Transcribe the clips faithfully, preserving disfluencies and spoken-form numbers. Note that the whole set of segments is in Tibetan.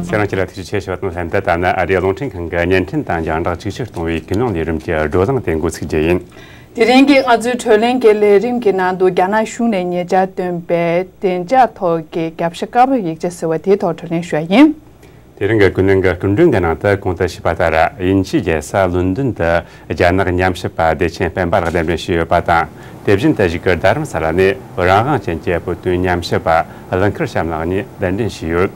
ཚེ་རིང་སྐྱིད་ལ་ཐུགས་རྗེ་ཆེ་ཞུ་བ་དང་ལྷན་དུ། ད་ནི་ཨ་རིའི་རླུང་འཕྲིན་ཁང་གི་བརྙན་འཕྲིན་དང་རྒྱང་བསྒྲགས་ཅིག་ཆར་གཏོང་བའི་ཀུན་གླེང་ལས་རིམ་གྱི་བགྲོ་གླེང་དེ་འགོ་ཚུགས་རྒྱུ་ཡིན། དེ་རིང་གི་ང་ཚོའི་བགྲོ་གླེང་གི་ལས་རིམ་གྱི་ནང་དུ། རྒྱ་ནག་གཞུང་ནས་ཉེ་ཆར་བཏོན་པའི་བདེ་འཇགས་ཐོག་གི་རྒྱབ་ཤ་དཀར་པོའི་ཡིག་ཆ་ཟེར་བ་དེའི་ཐོག་བགྲོ་གླེང་ཞུ་བ་ཡིན། དེ་རིང་གི་ཀུན་གླེང་གི་སྐུ་མགྲོན་གྱི་ནང་དུ་གོང་དུ་ཞུས་པ་ལྟར། དབྱིན་ཇིའི་རྒྱལ་ས་ལོན་ཌོན་དུ་རྒྱ་ནག་ཉམས་ཞིབ་པ་བདེ་ཆེན་སྤེན་པ་ལགས་གདན་འདྲེན་ཞུས་ཡོད་པ་དང་། དེ་བཞིན་དུ་གཞིས་སྒར་རྡ་རམ་ས་ལ་ནས་རང་དབང་ཅན་གྱི་བོད་དོན་ཉམས་ཞིབ་པ་ཀླུ་མཁར་བྱམས་ལགས་གཉིས་གདན་འདྲེན་ཞུས་ཡོད།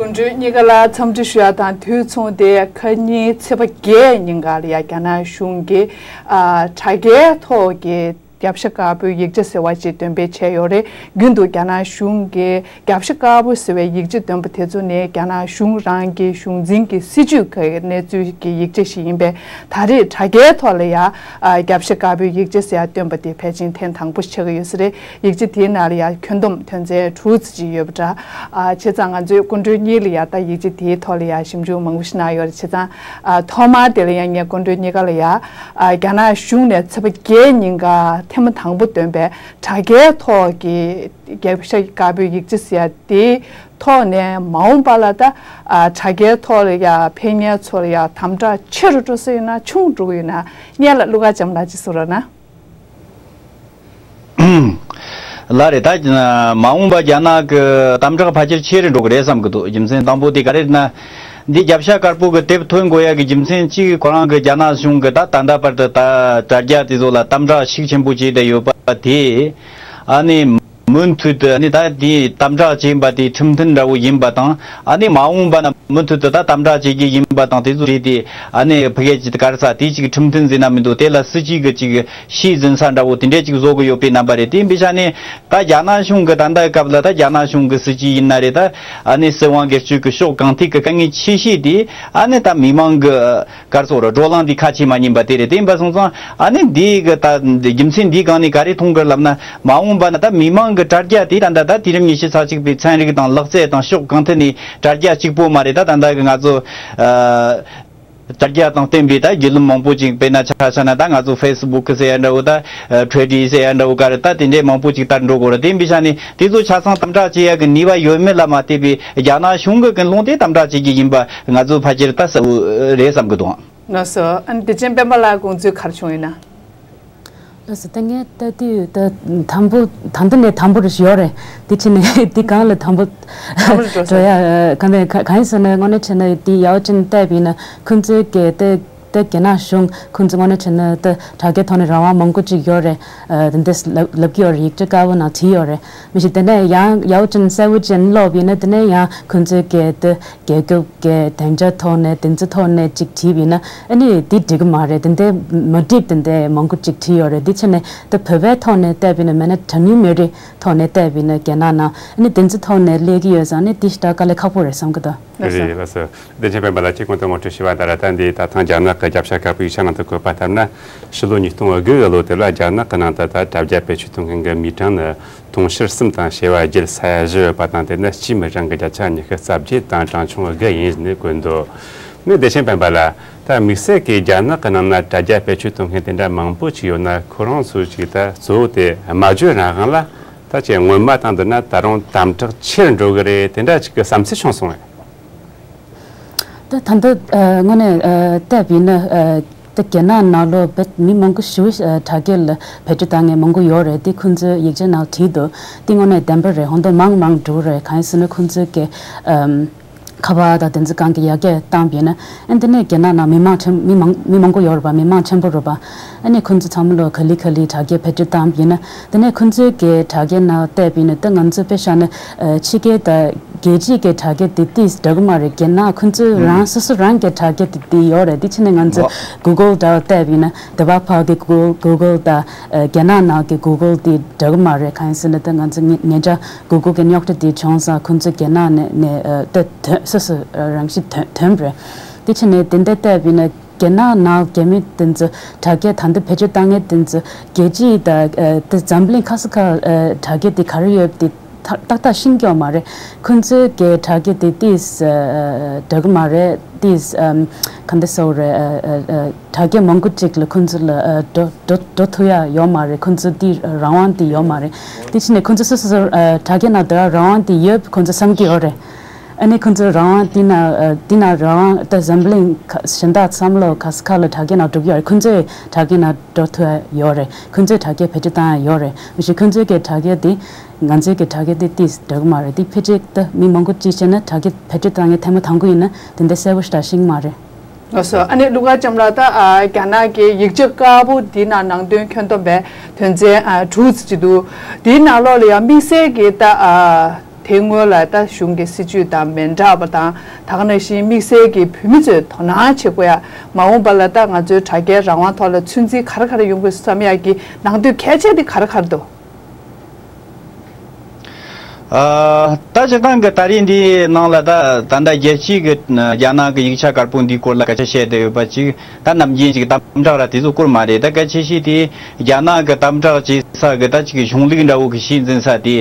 སྐུ་མགྲོན་གཉིས་ཀ་ལ་འཚམས་འདྲི་ཞུ་ཡ་དང་དུས་མཚུངས་ཏེ། ཁ་ཉིན་ཚེས་པ་བརྒྱད་ཉིན་ཀ་ལ་ཡ་རྒྱ་ནག་གཞུང་གིས་ཨ་དྲ་རྒྱའི་ཐོག་གི་རྒྱབ་ཤ་དཀར་པོའི་ཡིག་ཆ་ཟེར་བ་ཞིག་འདོན་སྤེལ་བྱས་ཡོད་རེད། རྒྱུན་དུ་རྒྱ་ནག་གཞུང་གིས་རྒྱབ་ཤ་དཀར་པོ་ཟེར་བའི་ཡིག་ཆ་འདོན་པ་དེ་ཚོ་ནི་རྒྱ་ནག་གཞུང་རང་གི་གཞུང་འཛིན་གྱི་སྲིད་བྱུས་ཀྱི་གནས་ཚུལ་གྱི་ཡིག་ཆ་ཞིག་ཡིན་པས། ད་རེས་དྲ་རྒྱའི་ཐོག་ལ་ཡ་ཨ་རྒྱབ་ཤ་དཀར་པོའི་ཡིག་ཆ་ཟེར་ཡ་བཏོན་པ་དེ་ཕལ་ཆེར་ཐེངས་དང་པོ་ཆགས་ཀྱི་ཡོད་ས་རེད། ཡིག་ཆ་དེའི་ནང་ལ་ཡ་འཁོད་འདུམ་དོན་ཚན་དྲུག་ཙམ་ཅིག་ཡོད་པ་འདྲ། ཨ་བྱས་ཙང་ང་ཚོའི་སྐུ་མགྲོན་གཉིས་ལ་ཡ་ད་ཡིག་ཆ་དེའི་ཐོག་ལ་ཡ་ཞིབ་འཇུག་མང་པོ་ཞིག་གནང་ཡོད་རེད། བྱས་ཙང་ཨ་ཐོག་མར་དེ་ལ་ཡ་ངས་སྐུ་མགྲོན་གཉིས་ཀ་ལ་ཡ་ཨ་རྒྱ་ནག་གཞུང་ནས་ཚེས་པ་བརྒྱད་ཉིན་ཀ་ཐེངས་མ་དང་པོ་བཏོན་པའི་དྲ་རྒྱའི་ཐོག་གི་རྒྱབ་ཤ་དཀར་པོའི་ཡིག་ཆ་ཟེར་ཡ་དེའི་ཐོག་ནས་མ་འོངས་པ་ལ་ད་ཨ་དྲ་རྒྱའི་ཐོག་ལ་ཡ་ཕེབས་མཁན་ཚོ་ལ་ཡ་དམ་དྲག་ཆེ་རུ་འགྲོ་ས་ཡོད་ན་ཆུང་རུ་འགྲོ་གི་ཡོད་ན། སྔོན་ལ་ཀླུ་མཁར་བྱམས་ལགས་ཅིག་གསུང་རོགས་གནང་། ལགས་རེད། ད་མ་འོངས་པ་རྒྱ་ནག་གི་དམ་དྲག་ཕལ་ཆེར་ཆེ་རུ་འགྲོ་གི་རེད་བསམ་གི་འདུག་རྒྱུ་མཚན་དང་པོ་དེ་ག་རེ་རེད་ན། འདི་རྒྱབ་ཤ་དཀར་པོ་གི་དེབ་ཐོན་དགོས་ཡ་གི་རྒྱུ་མཚན་གཅིག་ཁོ་རང་གི་རྒྱ་ནག་གཞུང་གི་ད་ད་ལྟ་བར་དུ་ད་དྲ་རྒྱ་དེ་ཚོ་ལ་དམ་དྲག་ཤུགས་ཆེན་པོ་བྱས་བསྡད་ཡོད་པ་དེ། ཨ་ནི། མུ་མཐུད་དུ་ཨ་ནི་ད་དེའི་དམ་དྲག་བྱེད་པ་དེའི་ཁྲིམས་མཐུན་འདྲ་བོ་ཡིན་པ་དང་། ཨ་ནི་མ་འོངས་པ་ན་མུ་མཐུད་དུ་ད་དམ་དྲག་བྱེད་རྒྱུ་ཡིན་པ་དང་། དེ་ཚོ་རེད་དེ། ཨ་ནི་ཕ་གི་ཅིག་ག་རེ་ཟེར། དེ་ཅིག་ཁྲིམས་མཐུན་ཟེར་ན་མི་འདུག་དེ་ལ་སྲིད་ཇུས་ཀྱི་ཅིག་ཤེས་ཟིན་ས་འདྲ་བོ་དེ་འདྲས་ཅིག་བཟོ་གི་ཡོད་པའི་རྣམ་པ་རེད། དེ་འབད་བྱས་ནས་ད་རྒྱ་ནག་གཞུང་གི་ད་ལྟའི་སྐབས་ལ་ད་རྒྱ་ནག་གཞུང་གི་སྲིད་ཇུས་ཡིན་ན་རེད། ད་ཨ་ནི་སྲིད་དབང་སྒེར་གཅོད་ཀྱི་ཕྱོགས་གང་ཐད་ཀྱི་དཀའ་ངལ་ཆེ་ཤོས་དེ་ཨ་ནི་ད་མི་མང་གི་ག་རེ་ཟེར་དགོས་རེད། བགྲོ་གླེང་འདི་ཁ་ཕྱེ་མ་ཉན་པ་དེ་རེད། དེ་ཡིན་པ་སོང་ཙང་ཨ་ནི་འདི་གི་ད་རྒྱུ་མཚན་འདིའི་སྒང་ནས་ག་རེ་མཐོང་གི་ལབ་ན། མ་འོངས་པ་ན་ད་མི་མང་གི་དྲ་རྒྱ་དེ་ད་ལྟ་ད་དུས་རབས་ཉི་ཤུ་རྩ་གཅིག་པའི་ཚན་རིག་དང་ལག་རྩལ་དང་ཕྱོགས་གང་ཐད་ནས་དྲ་རྒྱ་གཅིག་པོ་མ་རེད། ད་ད་ལྟ་གི་ང་ཚོ་ཨ་དྲ་རྒྱ་དང་བསྟུན་པའི་ད་བརྒྱུད་ལམ་མང་པོ་ཅིག་དཔེར་ན་ཆ་བཞག་ན་ད་ང་ཚོ་ཧྥེ་སི་བུག་ཟེར་ཡ་འདྲ་བོ། ད་ཨ་ཊུ་ཝི་ཊར་ཟེར་ཡ་འདྲ་བོ། ག་རེ་ད་དེ་འདྲའི་མང་པོ་ཅིག་ད་འགྲོ་གི་ཡོད་རེད། དེ་འབད་བྱས་ནས་དེ་ཚོ་ཆ་ཚང་དམ་དྲག་བྱེད་ཡ་གི་ནུས་པ་ཡོད་མེད་ལ་མ་ལྟོས་པའི་རྒྱ་ནག་གཞུང་གི་ཀུན་སློང་དེ་དམ་དྲག་བྱེད་རྒྱུ་ཡིན་པ་ང་ཚོ་ཕལ་ཆེར་ད་གསལ་བོ་རེད་བསམ་གི་འདུག་ལགས་སོ། ཨ་ནི་བདེ་ཆེན་སྤེན་པ་ལགས་དགོངས་ཚུལ་ག་རེ་བྱུང་ཡོད་ན། ལགས་སོ། ད་ངས་ལྟ་དུས་ད་དང་པོ་ད་ལྟ་ནས་དང་པོ་རེ་ཞིག་ཡོད་རེད། དེ་ཕྱིན་ནས་དེ་སྒང་ལ་དང་པོ་དང་པོ་རེ་འགྲོ་འགྲོ་ཡ་གང་ལས་ག་གང་ཡིན་ཟེར་ན། དངོས་གནས་བྱས་ན་དེ་ཡག་པོ་ཅིག་བལྟས་པ་ཡིན་ན། ཁོང་ཚོའི་གི་ད་ད་རྒྱ་ནག་གཞུང་ཁོང་ཚོ་དངོས་གནས་བྱས་ན་ད་དྲ་རྒྱའི་ཐོག་ནས་རང་དབང་མང་པོ་ཅིག་ཡོད་རེད། ཨ་དེ་འདྲ་ལབ་ལབ་ཀྱི་ཡོད་རེད། ཡིག་ཆ་དཀར་པོ་ནང་བྲིས་ཡོད་རེད། མི་ཤེས། དེ་ནས་ཡང་ཡག་པོ་ཅིག་གསལ་པོ་ཅིག་ཀློག་པ་ཡིན་ན། དེ་ནས་ཡང་ཁོང་ཚོའི་གི་ད་རྒྱལ་ཁབ་ཀྱི་བདེ་འཇགས་ཐོག་ནས་དེ་ཚོའི་ཐོག་ནས་ཅིག་བྲིས་པ་ཡིན་ན། ཨ་ནི་འདི་འགྲིག་གི་མ་རེད། དེ་འདྲའི་མ་འགྲིག་དེ་འདྲའི་མང་པོ་ཅིག་བྲིས་ཡོད་རེད། དེ་ཕྱིན་ནས་ད་བོད་པའི་ཐོག་ནས་བལྟས་པ་ཡིན་ན། མིན་ན་གྲངས་ཉུང་མི་རིགས་ཐོག་ནས་བལྟས་པ་ཡིན་ན། རྒྱ་ནག་ནང་ཨ་ནི་དེ་ཚོའི་ཐོག་ནས་སླེབས་ཀྱི་ཡོད་ཙང་། ཨ་ནི་འདི་ཞེ་དྲག་དཀའ་ལས་ཁག་པོ་རེད་བསམ་གྱི་འདུག་ལགས་སོ། བདེ་ཆེན་སྤེན་པ་ལགས་ཀྱིས་གོང་དུ་ངོ་སྤྲོད་ཞུས་པ་ལྟར། ད་འདི་ད་ཐེངས་རྒྱ་ནག་གི་རྒྱབ་ཤ་དཀར་པོའི་ཡིག་ཆ་ནང་དུ་བཀོད་པ་ལྟར་ན། ཕྱི་ལོ་ཉིས་སྟོང་དགུ་གི་ལོ་དེ་ལ་རྒྱ་ནག་གི་ནང་དུ་ད་དྲ་རྒྱ་བེད་སྤྱོད་གཏོང་མཁན་གྱི་མི་གྲངས་ནི་དུང་ཕྱུར་གསུམ་དང་བྱེ་བ་བརྒྱད་ས་ཡ་བཞི་ཡོད་པ་དང་། དེ་ནི་སྤྱིའི་མི་གྲངས་ཀྱི་བརྒྱ་ཆ་ཉི་ཤུ་རྩ་བརྒྱད་དང་གྲངས་ཆུང་བརྒྱད་ཡིན་ནས་བཀོད་འདུག་ནི་བདེ་ཆེན་སྤེན་པ་ལགས། ད་དམིགས་བསལ་གྱིས་རྒྱ་ནག་གི་ནང་ན་དྲ་རྒྱ་བེད་སྤྱོད་གཏོང་མཁན་དེ་འདྲ་མང་པོ་ཅིག་ཡོད་ན། ཁོ་རང་ཚོ་ཅིག་ད་གཙོ་བོ་དེ་སྨྲ་བརྗོད་རང་དབང་ལ་ད་ཅིག་སྔོན་མ་དང་བསྡུར་ན་ད་རུང་དམ་དྲག་ཆེར་འགྲོ་གི་རེད། དེ་འདྲ་ཅིག་གི་བསམ་ཚུལ་བྱུང་སོང་ངས། ད་ད་ལྟ་ཨ་དངོས་གནས་ཨ་བལྟས་པ་ཡིན་ན། ཨ་ད་རྒྱ་ནག་ནང་ལོགས་བོད་མི་མང་པོ་ཞེ་པོ་ཨ་དྲ་རྒྱ་ལ་བེད་སྤྱོད་བཏང་མཁན་མང་པོ་ཡོད་རེད། དེ་ཁོང་ཚོའི་ཡིག་ཆ་ནང་བྲིས་འདུག་དེ་དངོས་གནས་བདེན་པ་རེད། ཧོན་ཏོ་མང་མང་འགྲོ་རེད། གང་ཡིན་ཟེར་ན་ཁོང་ཚོའི་གི་ཨམ་ཁ་པར་དང་དེ་ཚོ་སྒང་གི་ཡར་རྒྱས་བཏང་པ་ཡིན་ན། ཨ་དེ་ནས་རྒྱ་ནག་ནང་མི་མང་ཆེན་མི་མང་མི་མང་པོ་ཡོད་རེད་པ། མི་མང་ཆེན་པོ་རེད་པ། ཨ་ནི་ཁོང་ཚོ་ཚང་མ་ལོ་ག་ལེ་ག་ལེ་དྲ་རྒྱ་བེད་སྤྱོད་བཏང་པ་ཡིན་ན། དེ་ནས་ཁོང་ཚོའི་གི་དྲ་རྒྱ་ནང་བལྟས་པ་ཡིན་ན། ད་ང་ཚོ་དཔེ་བཞག་ན་ཨ་ཕྱི་རྒྱལ་དང་རྒྱལ་སྤྱིའི་གི་དྲ་རྒྱ་དེ་ཏིས་འདྲ་གི་མ་རེད། རྒྱ་ནག་ཁོང་ཚོ་རང་སོ་སོ་རང་གི་དྲ་རྒྱ་དེ་དེ་ཡོད་རེད། དེ་ཕྱིན་ནས་ང་ཚོ་གུ་གལ་འདྲ་བ་བལྟས་པ་ཡིན་ན། དེ་བ་ཕར་གི་གུ་གལ་གུ་གལ་དང་ཨ་རྒྱ་ནག་ནང་གི་གུ་གལ་དེ་འདྲ་གི་མ་རེད། གང་ཡིན་ཟེར་ན་ད་ང་ཚོ་ཉེ་ཉེ་ཆར་གུ་གལ་གི་རྙོག་དྲ་དེ་བྱུང་ཙང་ཁོང་ཚོ་རྒྱ་ནག་ནས་ནས་ཨ་ད་ཐོན་སོ་སོ་རང་བཞིན་ཐོན་ཐོན་པ་རེད། དེ་ཕྱིན་ནས་དེ་འདྲ་བལྟས་པ་ཡིན་ན། རྒྱ་ནག་ནང་རྒྱ་མི་དེ་ཚོ་དྲ་རྒྱ་ད་ལྟ་བེད་སྤྱོད་བཏང་མཁན་དེ་ཚོ་རྒྱལ་སྤྱི་དང་ཨ་དེ་འཛམ་གླིང་ཁ་སང་ཁ་ཨ་དྲ་རྒྱ་དེ་ག་རེ་ཡོད་དེ་ཏག་ཏག་ཏག་ཤེས་ཀྱི་ཡོད་མ་རེད། ཁོང་ཚོའི་གི་དྲ་རྒྱ་དེ་ཏིས་ཨ་འདྲ་གི་མ་རེད། ཏིས་ཨམ་ ག་འདྲ་ཟེར་དགོས་རེད། ཨ་ཨ་ཨ་དྲ་རྒྱ་མང་པོ་ཅིག་ལ་ཁོང་ཚོ་ལ་ཨ་འགྲོ་འགྲོ་འགྲོ་ཐུབ་ཡ་ཡོད་མ་རེད། ཁོང་ཚོ་དེ་རང་དབང་དེ་ཡོད་མ་རེད། དེ་ཕྱིར་ནས་ཁོང་ཚོ་སོ་སོ་སོ་ཨ་དྲ་རྒྱ་ནང་དུ་རང་དབང་དེ་ཡོད་པ་ཁོང་ཚོ་བསམ་གྱི་ཡོད་རེད། ཨ་ནི་ཁོང་ཚོ་རང་དབང་དེ་ན་ཨ་དེ་ན་རང་དབང་ད་འཛམ་གླིང་ག་གཞན་དག་བསམ་བློ་ག་ས་ག་ལ་དྲ་རྒྱ་ནང་འགྲོ་གི་ཡོད་རེད། ཁོང་ཚོས་དྲ་རྒྱ་ནང་འགྲོ་ཐུབ་ཡ་ཡོད་རེད། ཁོང་ཚོས་དྲ་རྒྱ་བེད་སྤྱོད་བཏང་ཡ་ཡོད་རེད། མ་གཞི་ཁོང་ཚོའི་གི་དྲ་རྒྱ་དེ་ང་ཚོའི་གི་དྲ་རྒྱ་དེ་དེ་འདྲ་གི་མ་རེད། དེ་ཕལ་ཆེར་ད་མི་མང་པོ་ཅིག་བཤད་ན་དྲ་རྒྱ་བེད་སྤྱོད་བཏང་ཡ་ཐེངས་མ་དང་པོ་ཡིན་ན་དེ་འདྲ་གསལ་པོ་ཞེ་དྲག་ཤེས་ཀྱི་མ་རེད། ལགས་སོ། ཨ་ནི་ཀླུ་མཁར་བྱམས་ལགས། ད་ཨ་རྒྱ་ནག་གི་ཡིག་ཆ་དཀར་པོ་འདི་ནང་ནང་དོན་ཁྱོན་བསྡོམས་པའི་དོན་ཚན་ཨ་དྲུག་ཙམ་ཅིག་འདུག་དེའི་ནང་ལོགས་ལ་ཡང་དམིགས་བསལ་གྱི་ད་ཨ་དེ་སྔོན་ལ་ད་གཞུང་གི་སྲིད་བྱུས་དང་མི་འདྲ་བ་དང་། ད་ག་ནང་བཞིན་དམིགས་བསལ་གྱི་བོད་མི་ཚོས་དོ་སྣང་བྱེད་དགོས་ཡ། མ་འོངས་པ་ལ་ད་ང་ཚོའི་དྲ་རྒྱའི་རང་དབང་ཐོག་ལ་ཚོད་འཛིན་ག་རེ་ག་རེ་ཡོང་དགོས་བསམ་ཡ་གི་ནང་དོན་གལ་ཆེ་དེ་ག་རེ་ག་རེ་འདུག་ཨ། ད་སྤྱིར་བཏང་གི་ད་རེས་འདིའི་ནང་ལ་ད་ད་ལྟ་རྒྱལ་སྤྱིའི་གི་རྒྱ་ནག་གི་ཡིག་ཆ་དཀར་པོ་འདིའི་སྐོར་ལ་སྐད་ཆ་བཤད་བསྡད་ཡོད་པ་ཅིག་ད་ནམ་རྒྱུན་ཅིག་དམ་དྲག་ར་དེ་ཚོ་སྐོར་མ་རེད། ད་གལ་ཆེ་ཤོས་དེ་རྒྱ་ནག་གི་དམ་དྲག་བྱེད་ས་གི་ད་ཅིག་གཞུང་ལུགས་འདྲ་བོ་གི་གཞི་འཛིན་ས་དེ་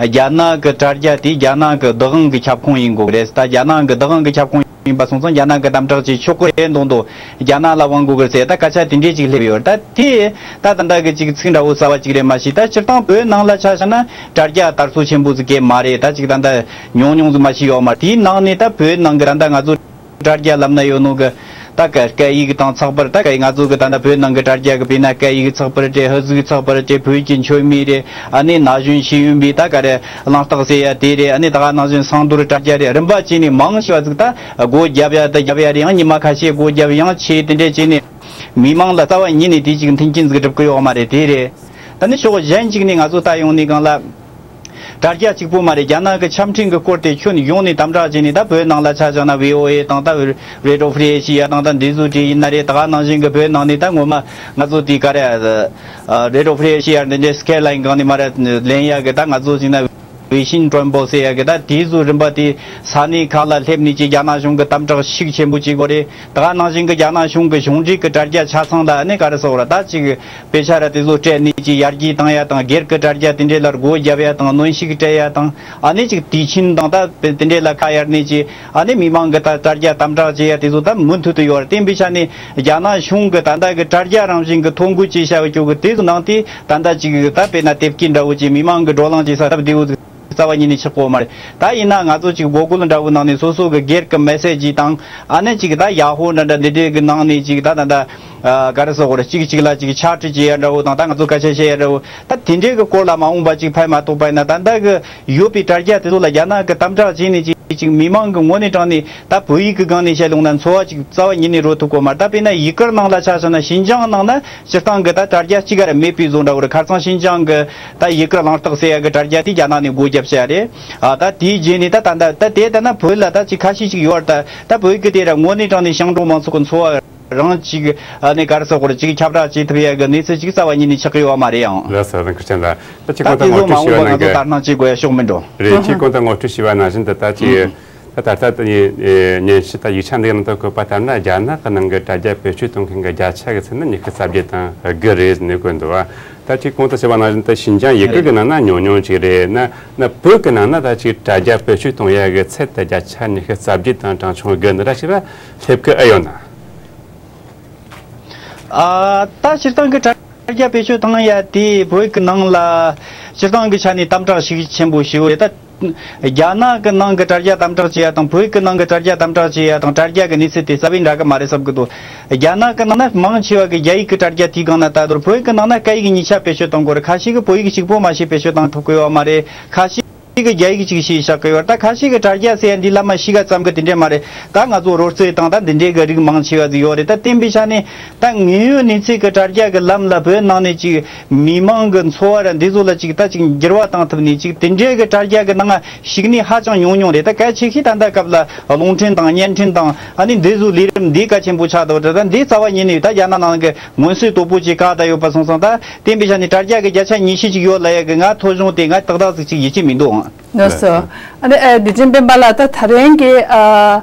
རྒྱ་ནག་གི་དྲ་རྒྱ་དེ་རྒྱ་ནག་གི་བདག་དབང་གི་ཁྱབ་ཁོངས་ཡིན་དགོས་རེད། ད་རྒྱ་ནག་གི་བདག་དབང་གི་ཁྱབ་ཁོངས་ཡིན་པ་སོང་ཙང་རྒྱ་ནག་གི་དམ་དྲག་བྱེད་ཆོག་གི་རེད་མདོག་མདོག་རྒྱ་ནག་ལ་དབང་དགོས་གི་རེད་ཟེར་ད་སྐད་ཆ་དེ་འདྲས་ཅིག་སླེབས་ཡོད་རེད། ད་དེ་ད་ད་ལྟ་གི་ཅིག་ཚིག་འདྲ་བོ་གསར་བ་ཅིག་རེད་མ་གཞི། ད་སྤྱིར་བཏང་བོད་ནང་ལ་ཆ་བཞག་ན་དྲ་རྒྱ་དར་སྲོལ་ཆེན་པོ་ཟིག་གས་མ་རེད། ད་ཅིག་ད་ལྟ་ཉུང་ཉུང་ཟིག་མ་གཞི་ཡོད་མ་རེད། དེའི་ནང་ནས་ད་བོད་ནང་གི་ད་ལྟ་ང་ཚོ་དྲ་རྒྱ་ལབ་ན་ཡོད་ནོ་གི་ད་སྐད་སྐད་ཡིག་དང་ཚགས་པར། ད་སྐད་ཡིག་ང་ཚོ་གི་ད་ལྟ་བོད་ནང་གི་དྲ་རྒྱ་གི་དཔེར་ན་སྐད་ཡིག་ཚགས་པར་རེད། ཧི་གཟུགས་ཚགས་པར་རེད། བོད་ཀྱི་མཆོད་མེ་རེད། ཨ་ནི་ན་གཞོན་ཤེས་ཡོན་པའི་ད་ག་རེ་གླེང་སྟེགས་ཟེར་ཡ་དེ་རེད། ཨ་ནི་ད་ག་ནང་བཞིན་སང་དུར་དྲ་རྒྱ་རེད། རིམ་པ་བྱས་ནས་མང་ཆེ་བ་ཟིག་ད་སྒོ་བརྒྱབ་ཡ་ད་བརྒྱབ་ཡ་རེད། ཡང་ཉི་མ་ཁ་ཤས་སྒོ་བརྒྱབ་ཡང་ཆེ་དེ་འདྲས་བྱས་ནས་མི་མང་ལ་རྩ་བ་ཉིད་ནས་དེ་ཅིག་མཐུན་རྐྱེན་ཟིག་སྒྲུབ་གི་ཡོད་མ་རེད། དེ་རེད། ད་ནི་ཕྱོགས་གཞན་ཅིག་ནས་ང་ཚོ་ལྟ་ཡོང་ནས་གང་ལ། དྲ་རྒྱ་གཅིག་པོ་མ་རེད། རྒྱ་ནག་གི་ཆ་འཕྲིན་གྱི་སྐོར་དེ་ཁྱོན་ཡོངས་ནས་དམ་དྲག་བྱས་ནས་ད་བོད་ནང་ལ་ཆ་བཞག་ན་བྷི་ཨོ་ཨེ་དང་ད་རེ་ཌི་ཡོ་ཧྥི་རི་ཨེ་ཤི་ཡ་དང་ད་འདི་ཚོ་དེ་ཡིན་ན་རེད། ད་ག་ནང་བཞིན་གྱི་བོད་ནང་ནས་ད་ངོ་མ་ང་ཚོ་དེ་ག་རེ་རེ་ཌི་ཡོ་ཧྥི་རི་ཨེ་ཤི་ཡ་འདི་འདྲའི་སྐད་ལ་ཡིན་གང་ནས་མ་རེད་ལེན་ཡ་གི་ད་ང་ཚོ་ཅིག་ན་ཝེ་ཤིན་ཀྲོན་པོ་ཟེར་ཡ་གི་ད་དེ་ཚོ་རིམ་པ་དེ་ས་གནས་ཁག་ལ་སླེབས་ནས་ཅིག་རྒྱ་ནག་གཞུང་གི་དམ་དྲག་ཤུགས་ཆེན་པོ་བྱེད་དགོས་རེད། ད་ག་ནང་བཞིན་གྱི་རྒྱ་ནག་གཞུང་གི་གཞུང་འབྲེལ་གྱི་དྲ་རྒྱ་ཆ་ཚང་ལ་ནི་ག་རེ་ཟེར་དགོས་རེད། ད་ཅིག་དཔེ་ཆ་ར་དེ་ཚོ་སྤྲད་ནས་ཅིག་ཡར་རྒྱས་བཏང་ཡ་དང་། སྒེར་གྱི་དྲ་རྒྱ་དེ་འདྲས་ལ་སྒོ་བརྒྱབ་ཡ་དང་། གནོན་ཤུགས་སྤྲད་ཡ་དང་། ཨ་ནི་ཅིག་དུས་ཆེན་དང་ད་དེ་འདྲས་ལ་ཁ་གཡར་ནས་ཅིག་ཨ་ནི་མི་མང་གི་ད་དྲ་རྒྱ་དམ་དྲག་བྱེད་ཡ་དེ་ཚོ་ད་མུ་མཐུད་དུ་ཡོད་རེད། དེ་འབད་ཆ་ནས་རྒྱ་ནག་གཞུང་གི་ད་ལྟ་གི་དྲ་རྒྱ་རང་བཞིན་གྱི་ཐོ་འགོད་བྱེད་བྱ་བའི་ཅོག་གི་དེ་ཚོ་ནང་དེ་ད་ལྟ་ཅིག་ད་དཔེར་ན་དེབ་སྐྱེལ་འདྲ་བོ་ཅིག་མི་མང་གི་བགྲོ་གླེང་བྱེད་ས་སྟབས་བདེ་བོ་ཟིག་རྩ་བ་ཉིད་ནས་ཆགས་ཀྱི་ཡོད་མ་རེད། ད་ཡིན་ན་ང་ཚོ་ཅིག་འབོད་སྐུལ་འདྲ་བོ་ནང་ནས་སོ་སོ་གི་སྒེར་གྱི་མེ་སེ་ཇི་དང་། ཨ་ནི་ཅིག་ད་ཡ་ཧོ་འདྲ་འདྲ་འདི་འདྲའི་གི་ནང་ནས་ཅིག་ད་ད་ད་ཨ་ག་རེ་ཟེར་དགོས་རེད། གཅིག་གཅིག་ལ་ཅིག་ཆ་འཕྲི་བྱེད་ཡ་འདྲ་བོ་དང་། ད་ང་ཚོ་སྐད་ཆ་བཤད་ཡ་འདྲ་བོ། ད་དེ་འདྲའི་གི་སྐོར་ལ་མ་འོངས་པ་ཅིག་ཕན་མ་ཐོགས་པ་ཡིན་ན། ད་ལྟ་གི་ཡོད་པའི་དྲ་རྒྱ་དེ་ཚོ་ལ་རྒྱ་ནག་གི་དམ་དྲག་བྱས་ནས་ཅིག་ཅིག་མི་མང་གི་ངོ་ནས་དྲངས་ནས་ད་བོད་ཡིག་གི་སྒང་ནས་བཤད་ཡོང་ན་འཚོ་བ་ཅིག་རྩ་བ་ཉིད་ནས་རོལ་ཐུབ་ཀྱི་ཡོད་མ་རེད། ད་དཔེར་ན་ཡུ་གུར་ནང་ལ་ཆ་བཞག་ན་ཤིན་ཅང་ནང་ན་སྤྱིར་བཏང་གི་ད་དྲ་རྒྱ་གཅིག་ག་ར་མེད་པའི་བཟོ་འདྲ་བོ་རེད། ཁ་སང་ཤིན་ཅང་གི་ད་ཡུ་གུར་གླེང་སྟེགས་ཟེར་ཡ་གི་དྲ་རྒྱ་དེ་རྒྱ་ནག་ནས་སྒོ་བརྒྱབ་བྱས་རེད། ཨ་ད་དེའི་རྗེས་ནས་ད་ད་ད་ད་དེ་ལྟ་ན་བོད་ལ་ད་ཅིག་ཁ་ཤས་ཅིག་ཡོད་རེད། ད་ད་བོད་ཀྱི་དེ་ར་ངོ་ནས་དྲངས་ནས་ཞིང་འབྲོག་མང་ཚོགས་ཀྱི་འཚོ་བ་རང་ཅིག་ཨ་ནི་ག་རེ་ཟེར་དགོས་རེད། ཅིག་ཁྱབ་བསྒྲགས་བྱེད་ཐུབ་ཡ་གི་གནས་ཚུལ་ཅིག་རྩ་བ་ཉིད་ནས་ཆགས་ཀྱི་ཡོད་མ་རེད་ཡང་། ལགས་སོ། རང་སྐུ་ཕྲེང་ལགས། ད་ཅིག་ད་གོང་དུ་དེ་ངོ་ཚོ་མ་སྤྲོད་ཞུས་པ་འོངས་པ་ནང་ང་ཚོ་གི་ལྟར་སྣང་བྱེད་དགོས་ཡ་ཕྱོགས་མི་འགྲོ། རེད། ཅིག་གོང་དུ་ངོ་སྤྲོད་ཞུས་པ་ནང་བཞིན་དུ་ད་ཅིག་ད་ད་ལྟ་དེ་ཉན་ཞིབ་ད་ཡིག་ཆ་འདི་ནང་དུ་བཀོད་པ་ལྟར་ན་རྒྱ་ནག་གི་ནང་གི་དྲ་རྒྱ་བེད་སྤྱོད་གཏོང་མཁན་གྱི་བརྒྱ་ཆ་གི་ཚད་ནི་ཉི་ཤུ་རྩ་བརྒྱད་དང་དགུ་རེད་ནས་བཀོད་འདུག་བ། ད་ཅིག་གོང་དུ་ཞུས་པ་ནང་བཞིན་དུ་ཤིན་ཅང་ཡུ་གུར་གི་ནང་ན་ཉུང་ཉུང་ཅིག་རེད། ན་ན་བོད་གི་ནང་ན་ད་ཅིག་དྲ་རྒྱ་བེད་སྤྱོད་གཏོང་ཡ་གི་ཚད་དེ་བརྒྱ་ཆ་ཉི་ཤུ་རྩ་བརྒྱད་དང་གྲངས་ཆུང་དགུ་འདི་འདྲ་ཞིག་ལ་སླེབས་ཀྱི་ཨེ་ཡོད་ན། ཨ་ད་སྤྱིར་བཏང་གི་དྲ་རྒྱ་བེད་སྤྱོད་བཏང་ཡ་དེ་བོད་ཀྱི་ནང་ལ་སྤྱིར་བཏང་གི་ཆ་ནས་དམ་དྲག་ཤུགས་ཆེན་པོ་ཞིག་ཡོད་རེད། ད་རྒྱ་ནག་གི་ནང་གི་དྲ་རྒྱ་དམ་དྲག་བྱེད་ཡ་དང་བོད་ཀྱི་ནང་གི་དྲ་རྒྱ་དམ་དྲག་བྱེད་ཡ་དང་དྲ་རྒྱ་གི་གནས་ཚུལ་དེ་རྩ་བའི་འདྲ་གི་མ་རེད་བསམ་གི་འདུག་རྒྱ་ནག་གི་ནང་ན་མང་ཆེ་བ་གི་རྒྱ་ཡིག་གི་དྲ་རྒྱ་དེའི་སྒང་ན་ལྟ་དུས་བོད་ཀྱི་ནང་ན་སྐད་ཡིག་གཉིས་ཆ་བེད་སྤྱོད་གཏོང་དགོས་རེད། ཁ་ཤས་ཀྱིས་བོད་ཡིག་གཅིག་པོ་མ་ཤེས་བེད་སྤྱོད་བཏང་ཐུབ་ཀྱི་ཡོད་མ་རེད། ཁ་ཤས་ཀྱིས་རྒྱ་ཡིག་ཅིག་ཤེས་བཞག་གི་ཡོད་རེད། ད་ཁ་ཤས་ཀྱིས་དྲ་རྒྱ་ཟེར་ཡ་འདི་ལམ་མ་ཤེས་ག་ཙམ་གི་དེ་འདྲས་མ་རེད། ད་ང་ཚོ་རོལ་རྩེད་དང་ད་འདི་འདྲས་གི་རིགས་མང་ཆེ་བ་ཟིག་ཡོད་རེད། ད་བསྟན་པའི་ཆ་ནས་ད་དངོས་ཡོད་གནས་ཚུལ་གི་དྲ་རྒྱ་གི་ལམ་ལ་བོད་ནང་ནས་ཅིག་མི་མང་གི་འཚོ་བ་ར་འདི་ཚོ་ལ་ཅིག་ད་ཅིག་འགྱུར་བ་བཏང་ཐུབ་ནས་ཅིག་དེ་འདྲས་གི་དྲ་རྒྱ་གི་ནང་ཞུགས་ནས་ཧ་ཅང་ཉུང་ཉུང་རེད། ད་གལ་ཆེ་ཤོས་ད་ལྟ་སྐབས་ལ་རླུང་འཕྲིན་དང་བརྙན་འཕྲིན་དང་ཨ་ནི་འདི་ཚོ་ལས་རིམ་འདི་གལ་ཆེན་པོ་ཆགས་འདུག་ད་འདི་རྩ་བ་ཉིད་ནས་ད་རྒྱ་ནག་ནང་གི་མངོན་གསལ་དོད་པོ་ཅིག་བཀག་བསྡད་ཡོད་པ་སོང་ཙང་། ད་བསྟན་པའི་ཆ་ནས་དྲ་རྒྱ་གི་བརྒྱ་ཆ་ཉི་ཤུ་ཅིག་ཡོད་ལབ་ཡ་གི་ང་ཐོ་གཞུང་དེ་ང་ཏག་ཏག་ཟིག་ཅིག་ཡིད་ཆེས་མི་འདུག་ཨང་། ལགས་སོ། ཨ་ནི་ཨ་བདེ་ཆེན་སྤེན་པ་ལགས། ད་ད་རིང་གི་ཨ་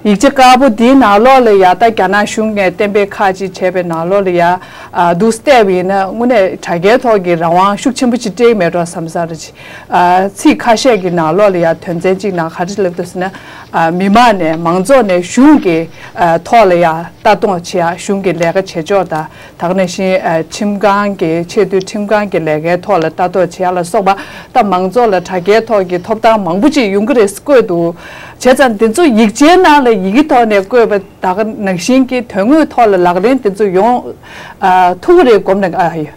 ཡིག་ཆ་དཀར་པོ་འདིའི་ནང་ལོགས་ལ་ཡ་ད་རྒྱ་ནག་གཞུང་ནས་གཏན་འབེབས་ཁག་ཅིག་བྱས་པའི་ནང་ལོགས་ལ་ཡ་ཨ་འདུག་སེ་བལྟས་པ་ཡིན་ན་དངོས་གནས་དྲ་རྒྱའི་ཐོག་གི་རང་དབང་ཤུགས་ཆེན་པོ་ཅིག་སྤྲད་ཀྱི་མེད་འགྲོ་བསམ་ས་རེད། ཨ་ཚིག་ཁ་ཤས་ཀྱི་ནང་ལོགས་ལ་ཡ་དོན་ཚན་གཅིག་ནང་ག་རེ་ལབ་འདུག་ཟེར་ན། ཨ། མི་མང་ནས་མང་ཚོགས་ནས་གཞུང་གི་ཨ་ཐོག་ལ་ཡ་ལྟ་རྟོག་བྱེད་ཡ། གཞུང་གི་ལས་ཀ་བྱེད་ཕྱོགས་དང་། ད་ག་ནང་བཞིན་ཨ་ཁྲིམས་ཁང་གི་ཆེས་མཐོའི་ཁྲིམས་ཁང་གི་ལས་ཀའི་ཐོག་ལ་ལྟ་རྟོག་བྱེད་ཡ་ལ་སོགས་པ། ད་མང་ཚོགས་ལ་དྲ་རྒྱའི་ཐོག་གི་ཐོབ་ཐང་མང་པོ་ཅིག་ཡོང་གི་རེད་བཀོད་འདུག་བྱས་ཙང་འདི་ཚོ་ཡིག་ཆའི་ནང་ལ་ཡི་གེ་ཐོག་ནས་བཀོད་པ། ད་ག་ནང་བཞིན་གྱི་དོན་དངོས་ཐོག་ལ་ལག་ལེན་འདི་ཚོ་ཡོང་ཨ་ཐུབ་ཀྱི་རེད་དགོངས་ནས། ཨ།